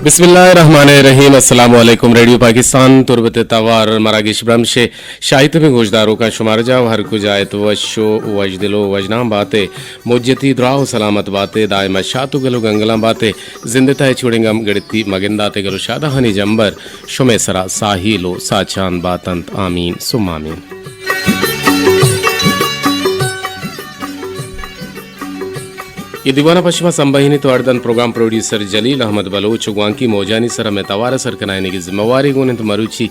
بسم اللہ الرحمن الرحیم۔ السلام علیکم۔ ریڈیو پاکستان تربت توار مراگش برمش شاہی تبیں گوشداروکاں شمار جاہ ہر کجا ات وش و وشدل و وشنام باتے، مجتی دراہ و سلامت باتے، دائم شات و گل و گنگلاں باتے، زندتا چوڑیں گم گڑتی مگنداتے، گل و شادہانی جمبر شمے سرا ساہیل و ساچان باتنت۔ آمین ثم آمین۔ اے دیوان ء پہ شما سمبہینیت و اڑدنت پروگرام پروڈیوسر جلیل احمد بلوچ و گوانکی موجانی سرا مئے توار ء سر کنائینگ ء ذمہ واری گون انت۔ مروچی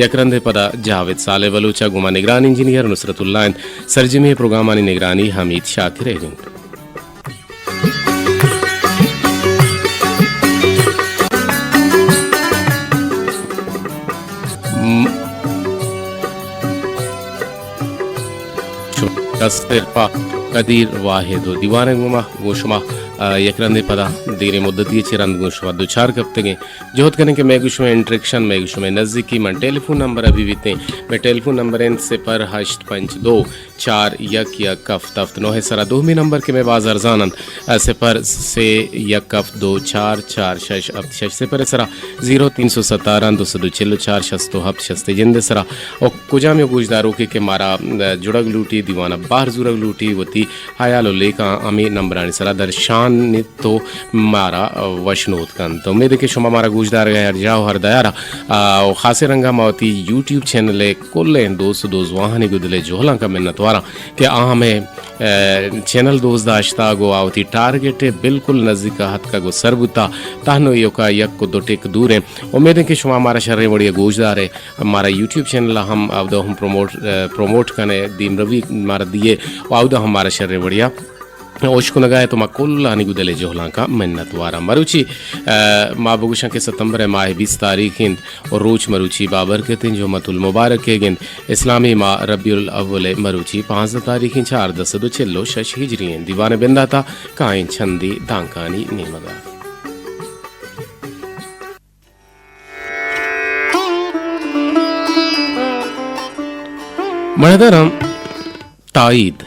یک رندے پدا جاوید صالح بلوچ ء گوما نگران انجینئر نصرت اللہ انت۔ سرجمی پروگرامانی نگرانی حمید شاکر ء انت۔ شما دست پا قدیر واحد و دیوان گوما گوں شما، آ، یک رندے پدا دیریں مدتی چہ رند گوں شما دوچار کپتگیں۔ جہد کنیں کہ مئے گوں شما انٹریکشن، مئے گوں شما نزیکی من ٹیلی فون نمبر ابھی بیتیں۔ مئے ٹیلی فون نمبر انت صفر ہشت پنچ دو چار یک یک ہفت ہفت نو ء سرا۔ دومی نمبر کہ مئے باز ارزان انت، آ، صفر سے یک ہفت دو چار چار شش ہفت شش۔ صفر ء سرا زیرو تین سو ستارہ دو سد و چل و چار شست و ہفت شست ء جند ء سرا۔ و کجام یک گوشداروکے کہ مارا، آ، جڑگ لوٹی، دیوان ء بہر زورگ لوٹی، وتی ہیال و لیکاں ہمے نمبرانی سرا درشان انت و مارا، آ، وشنود کنت۔ امید کہ شما مارا گوشدارگ ء ہر جاہ و ہر دیارا، آ، و خاصیں رنگا ما وتی یوٹیوب چینل ء کلیں دوست و دوزواہانی گوں دل ء جہلانکا منتواراں کہ آ ہمے، آ، چینل دوست داشتگ و آ وتی ٹارگٹ ء بالکل نزیک ء اتکگ و سر بوتگ۔ تہنو ایوکا یک و دو ٹک دور انت۔ امید انت کہ شما مارا شریں وڑی ء گوش دار ئے۔ مارا یوٹیوب چینل ء ہم اودا ہم پروموٹ، آ، پروموٹ کن ئے، دیمروی مارا دیئے و اودا ہم مارا شریں وڑی ء اوشکنگا ات و ما کلانی گوں دل ء جہلانکا منتواراں۔ مروچی، آ، ما بگوشاں کہ ستمبر ء ماہ ء بیست تاریخ انت و روچ مروچی بابرکت انت، جمعۃ المبارک ئیگ انت۔ اسلامی ماہ ربیع الاول ء مروچی پانزدہ تاریخ انت، چاردہ سد و چل و شش ہجری انت۔ دیوان ء بنداتا کائیں چندے دانکانی نیمگا۔ مڑدراں تائید۔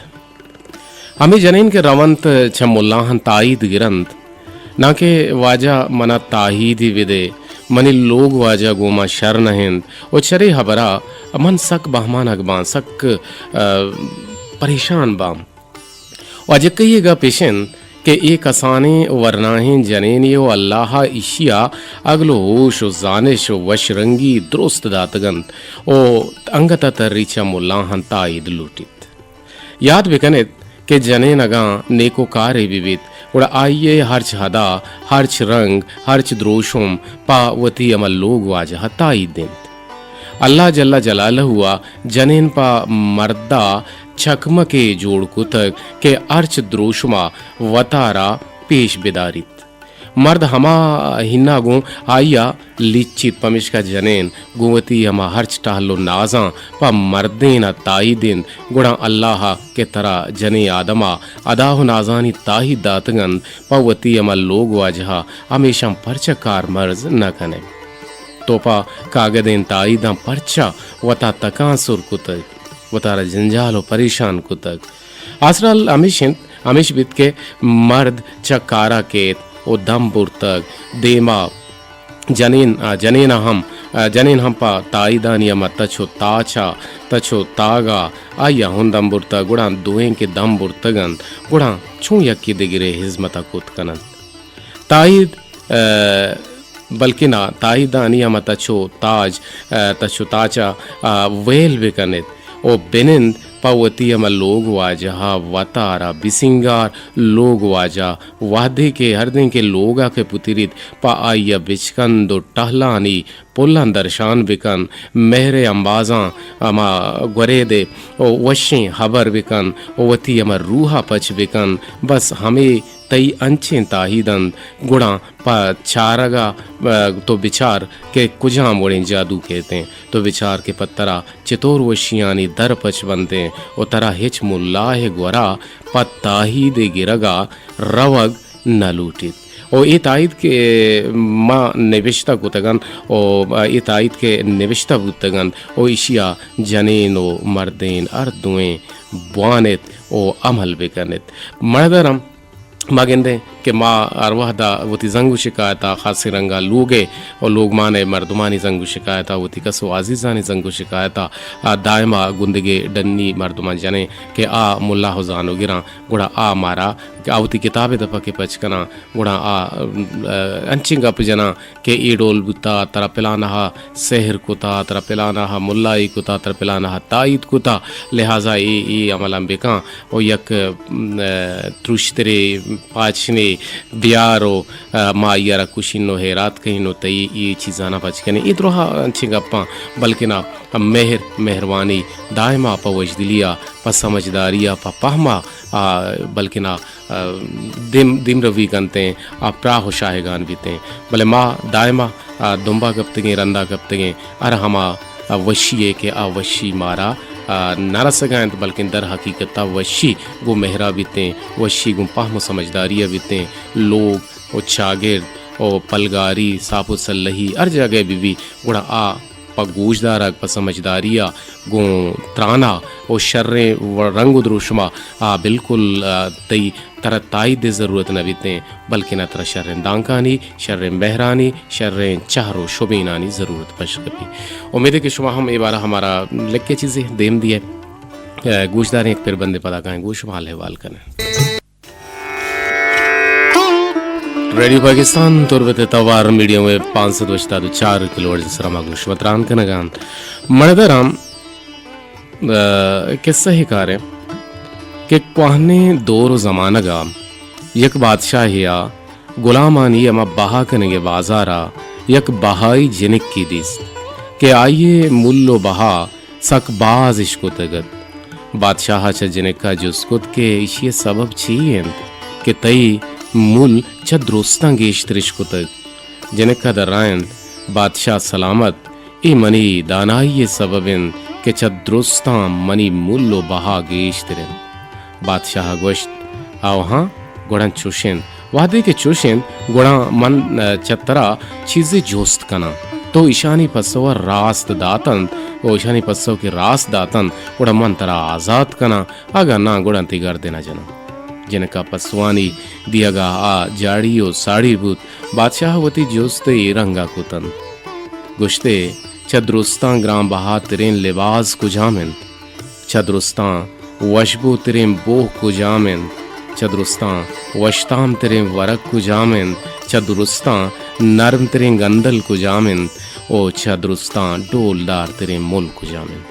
ہمے جنین کہ رونت چہ ملاہاں تائید گرنت، ناں کہ واجہ منا تائیدی بدے، منی لوگ واجہ گوں ما شر نہ انت و چرے ہبرا من سک بہمانگ باں، سک، آ، پریشان باں۔ واجہ کئی گپ اش انت کہ اے کسانیں ورناہیں جنینے و اللہ ء ایشی ء عقل و ہوش و زانش و وش رنگی درست داتگ انت و انگت ء تری چہ ملاہاں تائید لوٹیت۔ یات بکن ات کہ جنین اگاں نیکوکارے بہ بیت، گڑا آئی ء ہرچ ہدا، ہرچ رنگ، ہرچ دروشم پہ وتی ہما لوگ واجہ ء تائید انت۔ اللہ جل جلالہ ء جنین پہ مرد ء چکمکے جوڑ کتگ کہ ہرچ دروشم ء وتارا پیش بداریت۔ مرد ہما ہنا گوں آئی ء لچیت، پمیشکا جنین گوں وتی ہما ہرچ ٹہل و نازاں پہ مردین ء تائید انت، گڑا اللہ ء کہ ترا جنیں آدم ء ادا و نازانی تائید داتگ انت، پہ وتی ہما لوگ واجہ ء ہمیشاں پرچہ کارمرز نہ کن ئے؟ تو پہ کاگدیں تائیداں پرچہ وتا تکانسر کتگ، وتارا جنجال و پریشان کتگ؟ آسرا ہمیش انت، ہمیش بیت کہ مرد چہ کارا کیت و دم برتگ، دیما جنین، آ، جنین ء ہم، آ، جنین ہم پہ تائیدانی ہما تچ و تاچا، تچ و تاگا آئی ء ہم دم برتگ، گڑا دوئیں کہ دم برتگ انت، گڑا چون یکے دگرے ہزمت ء کت کن انت؟ تائید، آ، بلکنا تائیدانی ہما تچ و تاج، آ، تچ و تاچا، آ، ویل بکن ات و بنند پہ وتی ہما لوگ واجہ ء وتارا بسنگار۔ لوگ واجہ وہدے کہ ہردیں کہ لوگ ء کہ پتریت، پہ آئی ء بچکند و ٹہلانی پلاں درشان بکن، مہر ء امبازاں ہما گورے دے و وشیں ہبر بکن و وتی ہما روح ء پچ بکن۔ بس ہمے تئی انچیں تاہید انت، گڑا پہ چارگ ء تو بچار کہ کجام وڑیں جادو کیت انت۔ تو بچار کہ پہ ترا چتور وشیانی در پچ بنت انت و ترا ہچ ملا ء گورا پہ تاہید ء گرگ ء روگ نہ لوٹیت۔ و اے تائید کہ ما نبشتہ کتگ انت و اے تائید کہ نبشتہ بوتگ انت و ایشی ء جنین و مردین ہر دوئیں بوان ات و عمل بکن ات۔ مڑدر ہم ما گندیں کہ ما ہر وہدا وتی زنگ و شکایتا خاصیں رنگا لوگ ء و لوگمان ء مردمانی زنگ و شکایتا، وتی کس و عزیزانی زنگ و شکایتا، آ، دائما گندگے ڈنی مردماں جنیں کہ آ ملا و زانوگراں، گڑا آ مارا کہ آ وتی کتاب ء دپا کہ پچ کناں، گڑا آ، آ، انچیں گپ جناں کہ اے ڈول بوتا، ترا پلانہا سحر کتا، ترا پلانہا ملائی کتا، ترا پلانہا تائید کتا، لہذا اے، اے عملاں بکاں و یک، م، ترشترے پاچنے بیار و، ا، ما آئی ء را کشین و حیرات کئین و تئی اے چیزاناں پچ کنیں۔ اے دراہ انچیں گپاں، بلکنا مہر، مہروانی دائما پہ وشدلی ء، پہ سمجھداری ء، پہ پہم ء، آ، بلکنا، آ، دیم، دیمروی کنتیں، آ، پراہ و شاہگان بیتیں۔ بلے ما دائما، آ، دمبا کپتگیں، رندا کپتگیں، ہر ہما، آ، وشی ء کہ آ وشی مارا، آ، نہ رسگا انت، بلکن در حقیقت آ وشی گوں مہرا بیتیں، وشی گوں پہم و سمجھداری ء بیتیں، لوگ و چاگرد و پلگاری، ساپ و سلہی ہر جاگہ بہ بی، گڑا آ پہ گوشدارگ، پہ سمجھداری ء گوں تران ء و شریں و رنگ و دروشم ء آ بالکل، آ، تئی ترا تائید ء ضرورت نہ بیتیں، بلکنا ترا شریں دانکانی، شریں مہرانی، شریں چہر و شبینانی ضرورت پش کپی۔ امید ہے کہ شما ہم اے بارہ ہمارا لکھے چیزے دیم دیئے۔ اے، گوشداریں، یک پر بندے پدا کائیں گوش مال حوال کنیں۔ ریڈیو پاکستان تربت توار میڈیم ویو پانچ سد و ہشتاد و چار کلو ہرٹز سرا ما گوش و تران کنگا انت۔ مڑدرام، ا، قصہ ہی کاریں کہ کوہنیں دور و زمانگا یک بادشاہیا غلامانی ہما بہا کنگے بازارا یک بہائی جنکی دیست کہ آئیے مل و بہا سک باز اشکتگ ات۔ بادشاہ ء چہ جنک ء جست کت کہ ایشی ء سبب چی انت کہ تئی مول چہ درستاں گیشتر اشکتگ؟ جنک ء درائینت، بادشاہ سلامت، اے منی دانائی ء سبب انت کہ چہ درستاں منی مول و بہا گیشتر انت۔ بادشاہ ء گوشت، آوہاں گڑا چوش انت۔ وہدے کہ چوش انت، گڑا من، ء، چہ ترا چیزے جست کناں۔ تو ایشانی پسو ء راست داتنت و ایشانی پسو کہ راست داتنت، گڑا من ترا آزات کناں، اگاں ناں گڑا تئی گردن ء جناں۔ جنک ء پسوانی دیگ ء آ جاڑی و ساڑی بوت۔ بادشاہ وتی جست اے رنگ ء کتنت۔ گوشتے، چہ درستاں گران بہا تریں لباس کجام انت؟ چہ درستاں وشبو تریں بوہ کجام انت؟ چہ درستاں وشتام تریں ورگ کجام انت؟ چہ درستاں نرم تریں گندل کجام انت؟ او چہ درستاں ڈولدار تریں مل کجام انت؟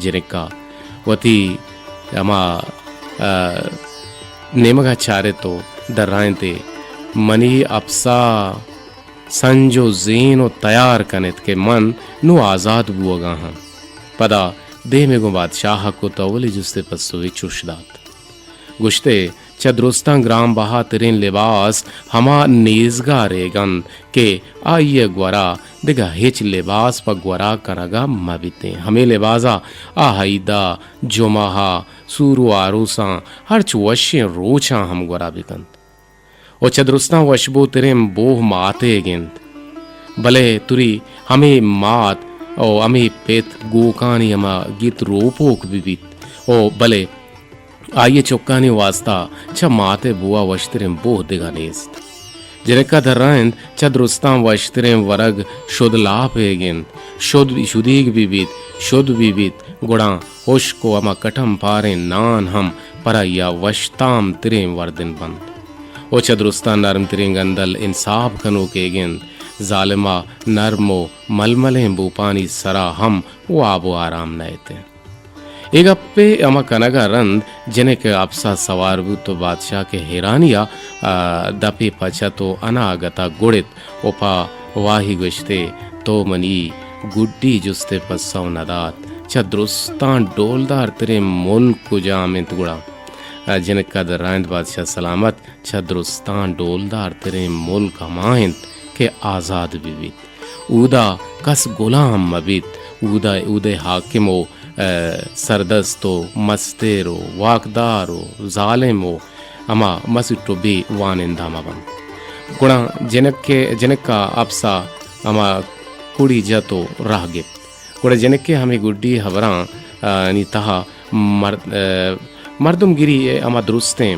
جنکا وتی ہما، ا، نیمگا چارت و درائینتے، منی اپسا سنج و زین و تیار کنت کہ من نوں آزاد بوگا ہاں۔ پدا دیمے گوں بادشاہ ء کت، اولی جست ء پسوے چوش دات۔ گوشتے، چہ درستاں گران بہا تریں لباس ہما نیزگارے گند کہ آئی ء گورا دگہ ہچ لباس پہ گورا کنگا مہ بیتیں۔ ہمے لباسا آ ہیدا، جمعہ، سور و آروساں، ہرچ وشیں روچاں ہم گورا بکنت۔ و چہ درستاں وشبو تریں بوہ ماتیگ انت۔ بلے تری ہمے مات و ہمے پت گوکانی ہما گیت روپوک بہ بیت و بلے آئی ء چکانی واستا چہ مات ء بوا وشتریں بوہ دگہ نیست۔ جنکا درائینت، چہ درستاں وشتریں ورگ شد لاپیگ انت۔ شد شدیگ بہ بیت، شد بہ بیت، گڑا ہشک و ہما کٹم پاریں نان ہم پر آئی ء وشتام تریں وردن بنت۔ و چہ درستاں نرم تریں گندل انصاف کنوکیگ انت۔ ظالما نرم و ململیں بوپانی سرا ہم واب و آرام نئیت۔ اے گپے ہما کنگا رند جنک اپسا سوار بوت و بادشاہ کہ حیرانیا، آ، دپے پچت و اناگتا گڑت و پہ واہی گوشتے، تو منی گڈی جستے پسو ندات، چہ درستاں ڈولدار تریں ملک کجام انت گڑا؟ آ، جنکا درائینت، بادشاہ سلامت، چہ درستاں ڈولدار تریں ملک ہما انت کہ آزاد بہ بیت۔ اودا کس گلام مہ بیت۔ اودا، اودے حاکم و، ء، سردست و مستر و واکدار و ظالم و ہما مسٹ و بے وانندہ مہ بنت۔ گڑا جنک، جنکا اپسا ہما کڑی جت و راہ گپت۔ گڑا جنکے ہمے گڈی ہبراں، ء، نی تہا مر-، ء، مردم گری ء ہما درستیں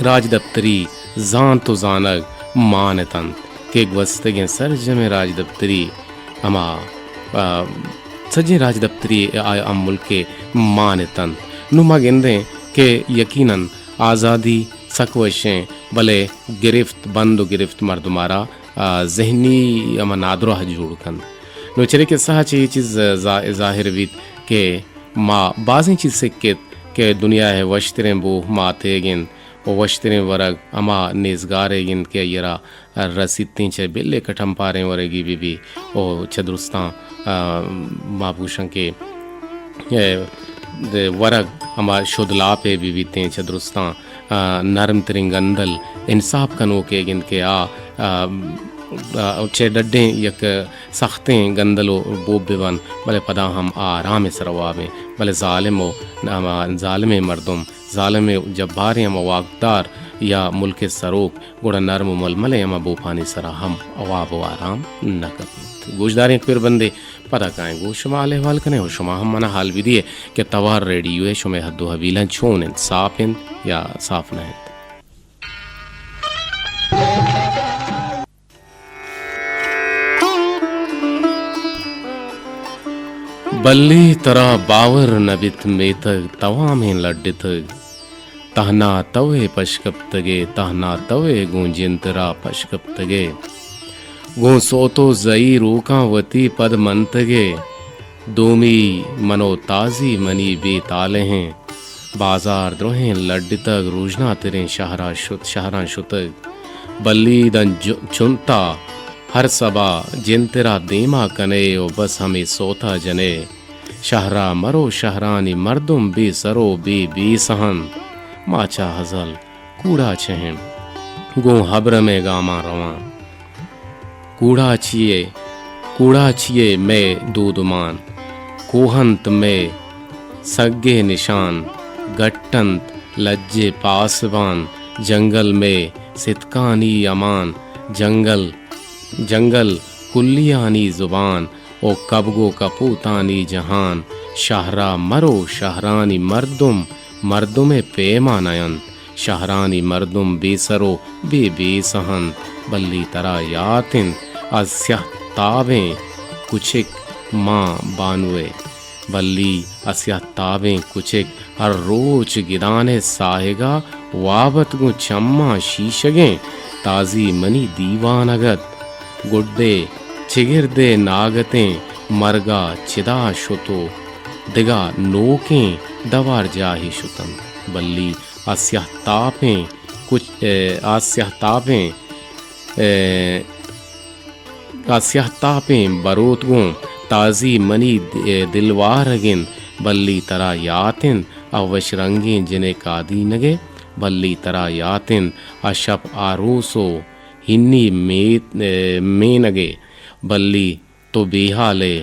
راجدپتری زانت و زانگ مان اتنت کہ گوستگیں سرجمیں راجدپتری ہما، آ، سجیں راجدپتری آ، آ ملک ء مان اتنت۔ نوں ما گندیں کہ یقیناً آزادی سک وشیں، بلے گرفت، بند و گرفت مردم ء را، آ، ذہنی ہما نادراہ جوڑ کنت۔ نوں چرے قصہ ء چہ اے چیز زا-، ظاہر بیت کہ ما بازیں چیز سکت کہ دنیا ء وشتریں بوہ ما اتیگ انت و وشتریں ورگ ہما نیزگاریگ انت کہ آئی ء را رسیتیں، چہ بلے کٹمپاریں ورگی بہ بی و چہ درستاں، آ، ما بوشاں کہ، اے، دے ورگ ہما شدلاپے بہ بیتیں، چہ درستاں، آ، نرم تریں گندل انصاف کنوکیگ انت کہ آ، آ، آ، چہ ڈڈیں یک سختیں گندل و بوب بہ بنت، بلے پدا ہم آ آرام ء سرا وابیں، بلے ظالم و ہما ظالمیں مردم، ظالمیں جباریں ہما واکدار یا ملک ء سروک گڑا نرم و ململیں ہما بوپانی سرا ہم واب و آرام نہ کپیت۔ گوشداریں، پھر بندے پدا کائیں گوں شما حال احوال کنیں و شما ہم منا حال بدیے کہ توار ریڈیو ء شمئے حد و حویلاں چون انت، صاف انت یا صاف نہ انت؟ بلی ترا باور نہ بیت میتگ توامیں لڈتگ، تہنا توئے پشکپتگے، تہنا توئے گوں جنترا پشکپتگے، گوں سوت و زئی روکاں وتی پد منتگے، دومی من و تازی منی بے تالہیں، بازار درہیں لڈتگ، روژناتریں شہرا شت، شہراں شتگ۔ بلی داں ج-، چنتا ہر سبا جنترا دیما کنے و بس ہمے سوتا جنے۔ شہرا مرو، شہرانی مردم بے سر و بے بیسہ انت۔ ما چہ ازل کوڑاچہ ایں، گوں ہبرمے گاماں رواں۔ کوڑاچی ء، کوڑاچی ء مئے دودمان، کوہ انت مئے سگے نشان، گٹ انت لجے پاسبان، جنگل مئے ستکانی امان، جنگل، جنگل کلیانی زبان، او کبگ و کپوتانی جہان۔ شہرا مرو، شہرانی مردم، مردم ء پیما نہ انت۔ شہرانی مردم بے سر و بے بیسہ انت۔ بلی ترا یات انت، از سیاہ تابیں کچک ماں بانوئے۔ بلی از سیاہ تابیں کچک ہر روچ گدان ء ساہگا وابت گوں چماں شیشگیں تازی منی دیوانگ ات۔ گڈے چگردے ناگتیں مرگا چدا شت و دگہ نوکیں دوار جاہے شت انت۔ بلی آ سیاہ تاپیں کچ-، اے، آ سیاہ تاپیں، اے، آ سیاہ تاپیں بروت گوں تازی منی د-، دلوارگ انت۔ بلی ترا یات انت آ وش رنگیں جنک آدینگ ء؟ بلی ترا یات انت آ شپ آروس و ہنی میت-، اے، مینگ ء؟ بلی تو بے ہال ئے،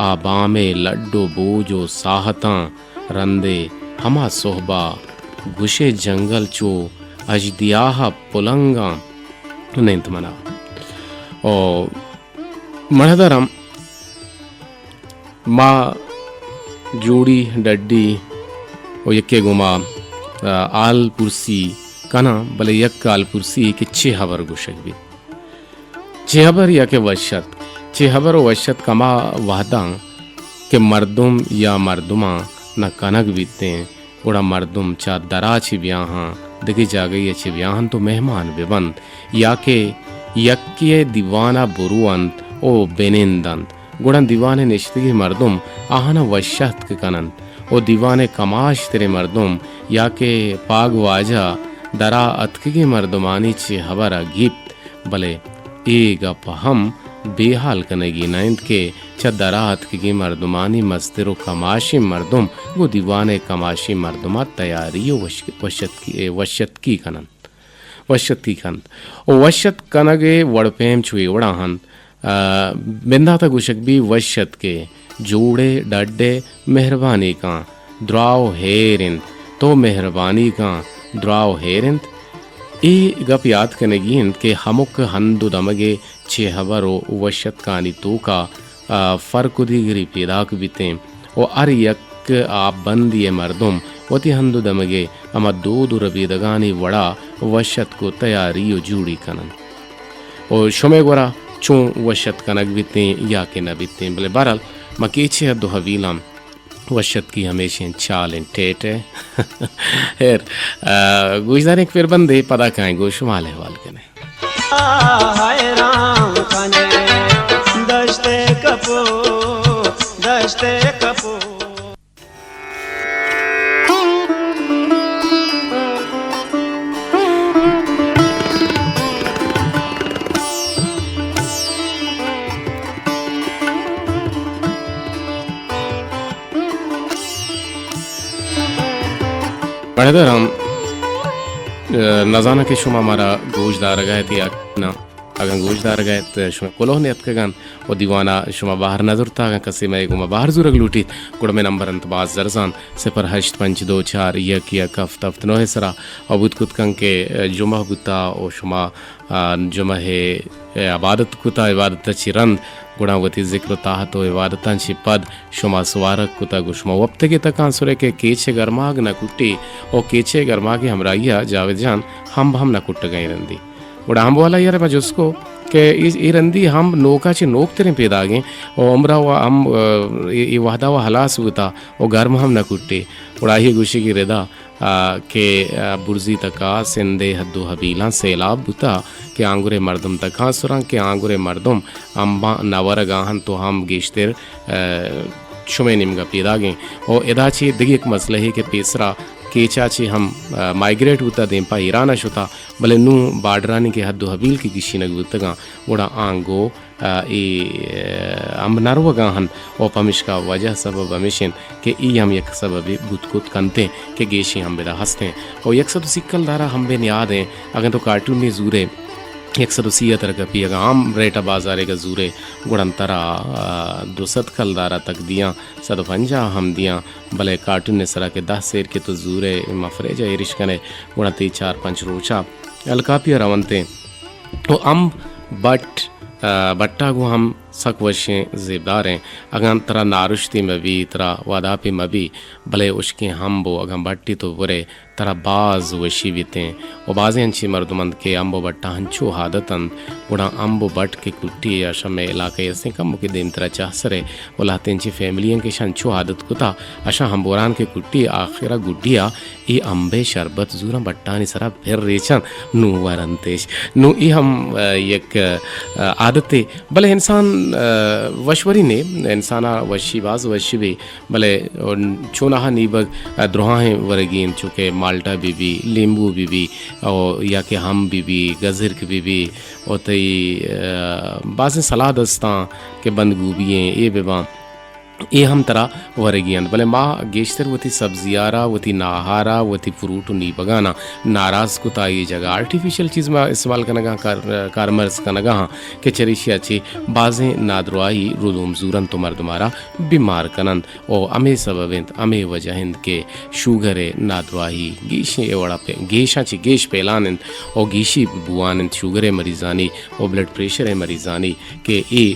آ بام ء لڈ و بوج و ساہتاں رند ء ہما سہب ء گوش ئے جنگل چو اژدیاہ ء پلنگاں نند من ء۔ او مڑدرم ما جوڑی ڈڈی و یکے گوما، آ، حال پرسی کناں، بلے یک حال پرسی کہ چے ہبر گوشگ بیت۔ چے ہبر یا کہ وش اتک؟ چے ہبر و وش اتک ہما وہداں کہ مردم یا مردماں نہ کنگ بیتیں، گڑا مردم چہ درا چہ بیاہاں، دگہ جاگہے ء چہ بیاہاں تو مہمان بہ بنت، یا کہ یکے ء دیوان ء برو انت و بنند انت، گڑا دیوان ء نشتگیں مردم آہاں وش اتک کن انت و دیوان ء کماش تریں مردم یا کہ پاگ واجہ درا اتکگیں مردمانی چہ ہبر ء گیپت۔ بلے اے گپ ہم بے ہال کنگی نہ انت کہ چہ درا اتکگیں مردمانی مستر و کماشیں مردم گوں دیوان ء کماشیں مردم ء تیاری و وش-، وشتکی، وشتکی کن انت، وشتکی کنت۔ و وشت کنگ ء وڑ پیم چو اے وڑا انت، آ، بندات ء گوشگ بی وش اتک ئے، جوڑ ئے، ڈڈ ئے، مہربانی کن، دراہ و ہیر انت، تو مہربانی کن، دراہ و ہیر انت۔ اے گپ یات کنگی انت کہ ہمک ہند و دمگ ء چہ ہبر و وش اتکانی توکا، آ، فرق و دیگری پیداک بیتیں و ہر یک آپ بندی ء مردم وتی ہند و دمگ ء ہما دود و ربیدگانی وڑا وش اتک و تیاری و جوڑی کنن۔ و شمئے گورا چون وش اتک کنگ بیتیں یا کہ نہ بیتیں، بلے بہرحال ما کیچے حد و حویلاں وش اتکی ہمیشیں چالیں ٹیٹ ء۔ ہیر، آ، گوشداریں کہ پھر بندے پدا کائیں گو شمال احوال کنے۔ حیران کنے دشت کپو، دشت کپو۔ بڑدر ہم، اه، نزاناں کہ شما مارا گوش دارگا ات یا نہ۔ اگاں گوش دارگا ات، شما کلوہ نیتکگان و دیوانا شما بہر نزرتا۔ اگاں کسے مئے گوما بہر زورگ لوٹیت، گڑا مئے نمبر انت باز زرزان، صفر ہشت پنچ دو چار یک یک ہفت ہفت نو سرا۔ و بوت کت کن کہ جمعہ بوتا و شما، آ، جمعہ ء عبادت کتا، عبادت چی رند گڑا وتی ذکر و طاعت و عبادتاں چی پد شما سوارگ کتگ و شما وپتگے تکانسرے کہ کیچ ء گرماگ نہ کٹی و کیچ ء گرماگ ء ہمراہی ء جاوید جان ہمب ہم نہ کٹگاں اے رندی۔ گڑا ہمب والا یار ما جست کو کہ اے، اے رندی ہمب نوکا چہ نوک تریں پیداگیں و عمرا و ہم، اے، اے وہدا و ہلاس بوتا و گرم ہم نہ کٹی۔ گڑا آئی گوشی کہ ردا آ، کہ، آ، برزی تکا سندھ ء حد و حبیلاں سیلاب بوتا کہ آنگرے مردم تکانسراں کہ آنگرے مردم امباں نہ ورگا انت و ہم گیشتر، آ، شمئے نیمگا پیداگیں۔ و ادا چہ دگہ یک مسئلہ ہے کہ پیسرا کیچا چہ ہم، آ، مائیگریٹ بوتا دیم پہ ایران ء شتا، بلے نوں بارڈرانی کہ حد و حبیل کہ گیشینگ بوتگاں، گڑا آنگو آ، اے، آ، ہمب نہ روگا انت و پمشکا وجہ سبب ہمیش انت کہ ای ہم یک سببے بوت کت کنت انت کہ گیشیں ہمب ادا ہست انت و یک سد و سی کلدارا ہمبے نیاد انت۔ اگاں تو کارٹونے زورے یک سد و سی ء ترا کپی، اگاں عام ریٹ ء بازارے گا زورے گڑا ترا، آ، دو سد کلدارا تک دیاں، سد و پنجاہ ہم دیاں، بلے کارٹونے سرا کہ دہ سیر کہ تو زورے ما فریج ء ایرش کنے گڑا تی چار پنچ روچا الکاپی ء رونت انت۔ و امب بٹ، آ، بٹا گوں ہم سک وشیں زیبداریں۔ اگاں ترا نارشتی مہ بی، ترا واداپی مہ بی، بلے اشکیں ہمب و اگاں بٹی تو برے، ترا باز وشی بیتیں۔ و بازیں انچیں مردم انت کہ امب و بٹا انچو عادت انت، گڑا امب و بٹ کہ کٹی اشاں مئے علاقہ استیں کمو کہ دیمترا چہسرے و لہتیں انچیں فیملی انت کہ اشاں انچو عادت کتا، اشاں ہمبوران کہ کٹی آخرا گڈیا اے امبے شربت زوراں بٹانی سرا پھر ریچاں، نوں ورنتش۔ نوں اے ہم، آ، یک، آ، عادتے، بلے انسان، آ، وشوری نے، انسانا وشی باز وشی بی، بلے چوناہا نیبگ، آ، درہاہیں ورگی انت، چونکہ مالٹا بی بی، لیمبو بی بی، او یا کہ ہم بی بی، گزرک بی بی، او تئی، آ، بازیں سلاد استاں کہ بند گوبی ایں، اے بباں۔ اے ہم ترا ورگی انت، بلے ما گیشتر وتی سبزیارا، وتی ناہارا، وتی فروٹ و نیبگانا ناراض کتا، اے جگہ آرٹیفیشل چیز ما استعمال کنگا، کار، کارمرز کنگا ہاں کہ چریشیا چہ بازیں نادراہی ردوم زورنت و مردمارا بیمار کننت و ہمے سبب انت، ہمے وجہ انت کہ شوگر نادراہی گیشیں اے وڑا پہ، گیشاں چہ گیش پھیلان انت و گیشی بوان انت شوگر مریضانی و بلڈ پریشر مریضانی کہ اے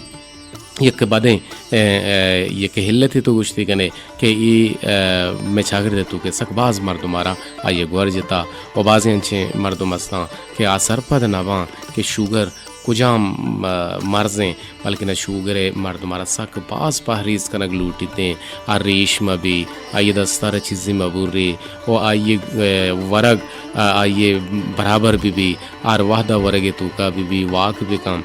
یک بدیں، اے، اے، یک علتے تو گوشتی کنے کہ ای، اے، مئے چاگرد تو کہ سک باز مردم آرا آئی گور جتا و بازیں انچیں مردم استاں کہ آ سرپد نہ باں کہ شوگر کجام، اے، مرض ایں، بلکن شوگر مردم آرا سک باز پہریز کنگ لوٹیتیں۔ آ ریش مہ بی، آئی دستار چیزی مہ بوری و آئی، اے، ورگ، آ، آئی برابر بی بی، آر وہدہ ورگ توکا بی بی، واک بکن۔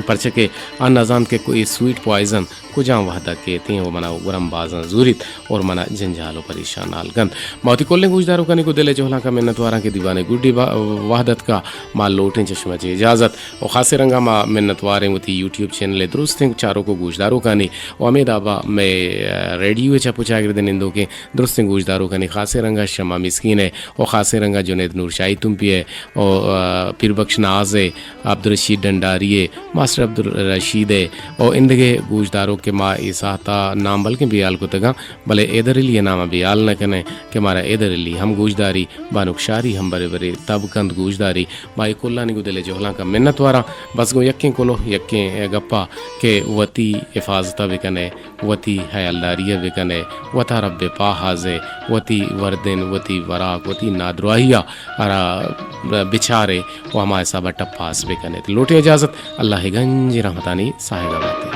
پرچہ کہ آ نہ زانت کہ اے سویٹ پوائزن کجام وہدا کیتیں و منا گرم بازاں زوریت اور منا جنجال و پریشان حال کنت۔ ما وتی کلیں گوشداروکانی گوں دل ء جہلانکا منتواراں کہ دیوان ء گڈی با-، وہد اتکا۔ ما لوٹیں چہ شما چہ اجازت و خاصیں رنگا ما منتواریں وتی یوٹیوب چینل ء درستیں چاروک و گوشداروکانی و ہمے دابا مئے، آ، ریڈیو ء چپ و چاگرد ء نندوکیں درستیں گوشداروکانی خاصیں رنگا شما مسکین ء و خاصیں رنگا جنید نور شاہی تمپی ء و، آ، پیر بخش ناز ء، عبدالرشید ڈنڈاری ء، ما ماسٹر عبدالرشید ء او اندگہ گوشداروک کہ ما اے ساعت ء نام بلکیں بیال کتگاں، بلے حیدر علی ء نام ء بیال نہ کنیں کہ مارا حیدر علی ہم گوشداری، بانک شاری ہم برے برے تب کنت گوشداری۔ ما اے کلانی گوں دل ء جہلانک ء منت واراں۔ بس گوں یکیں کلوہ، یکیں گپا کہ وتی حفاظت ء بکنے، وتی حیالداری ء بکنے، وتارا بہ پاہازے، وتی وردن، وتی وراک، وتی نادراہی ء را بچارے و ہما حساب ء ٹپاس بکنے۔ لوٹیں اجازت، اللہ ء گنجیں رحمتانی ساہگ ء باتے۔